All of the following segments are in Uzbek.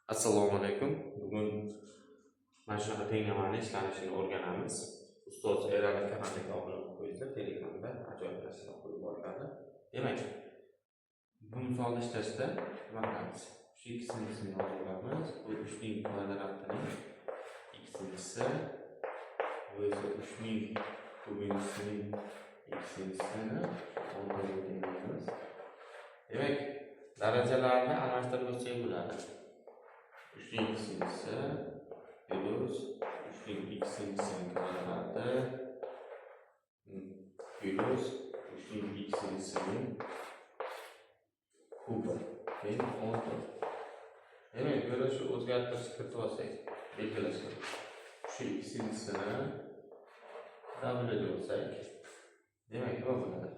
Assalomu alaykum. Bugun mana shunaqa tenglamani ishlanishini o'rganamiz. Ustoz Erali kanaliga obuna bo'lib qo'yinglar. Telegramda ajoyib narsalar qo'yib boriladi. Demak, bu misolni ishlashda nima qilamiz? Shu ikkinchisini yozib olamiz. Bu 3 ning kvadratining ikkinchisi, bu esa 3 ning kubinchisining ikkinchisini 14 ga tenglaymiz. Demak, darajalarni almashtirib o'tsak bo'ladi. 3 ning ikkinchisi plyus 3 ning ikkinchisining kvadrati plyus 3 ning ikkinchisining kubi teng 14. Demak, bu yerda shu o'zgartirish kiritib olsak, belgilashga. Shu ikkinchisini W deb olsak, demak, nima bo'ladi?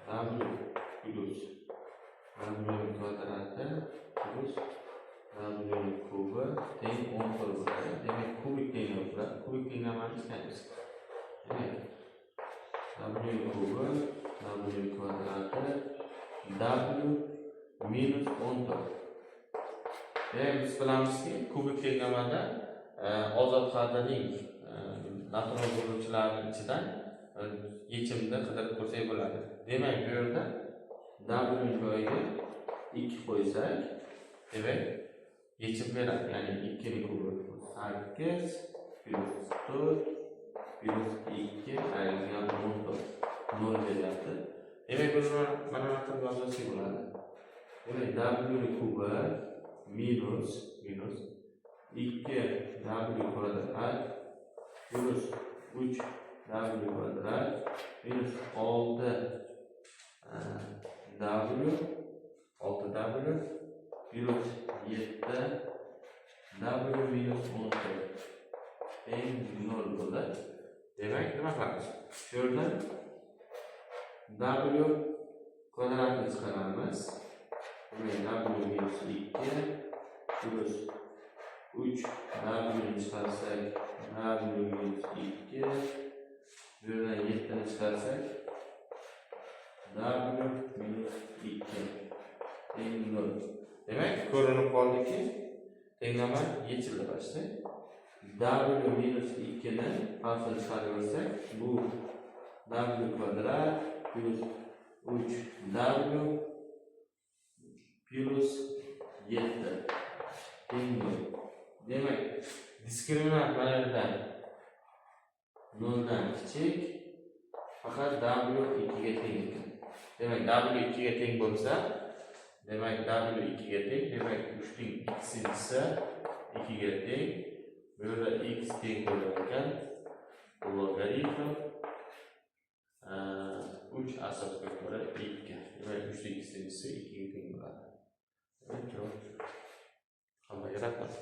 W plyus W kvadrati plyus W kubi teng 14 bo'ladi. Demak, kubik tenglama bo'ladi. Kubik tenglamani ishlaymiz. Demak, W kubi W kvadrati W minus 14. Demak, biz bilamizki, kubik tenglamada ozod qadrning natural bo'luvchilarining ichidan yechimni qidirib ko'rsak bo'ladi. Demak, bu yerda W joyiga 2 qo'ysak, demak, yechim beradi. Ya'ni 2 ning kubi 8 plyus 4 plyus 2 ayrilgan 14 0 beryapti. Demak, buni mana bunaqa qilib yozsak bo'ladi. Demak, W ning kubi minus 2 W kvadrat plyus 3 W kvadrat minus 6 W 6 W plyus 7 W minus 14 teng 0 bo'ldi. Demak, nima qilamiz? Shu yerdan W kvadratni chiqaramiz. Demak, W minus 2 plyus 3 W ni chiqarsak, W minus 2, bu yerdan 7 ni chiqarsak, W minus 2 teng 0. Demak, ko'rinib qoldiki, tenglama yechildi почти. W minus 2 ni fasl chiqarib, bu W kvadrat plyus 3 W plyus 7 teng 0. Demak, diskriminant mana yerda 0 dan kichik, faqat W 2 ga teng ekan. Demak, W 2 ga teng bo'lsa, demak, W 2 ga teng, demak, 3 ning ikkinchisi 2 ga teng. Bu yerda x teng bo'lar ekan logaritm 3 asosga ko'ra 2. Demak, 3 ning ikkinchisi 2 ga teng bo'ladi. Demak, javob shu. Hammaga rahmat.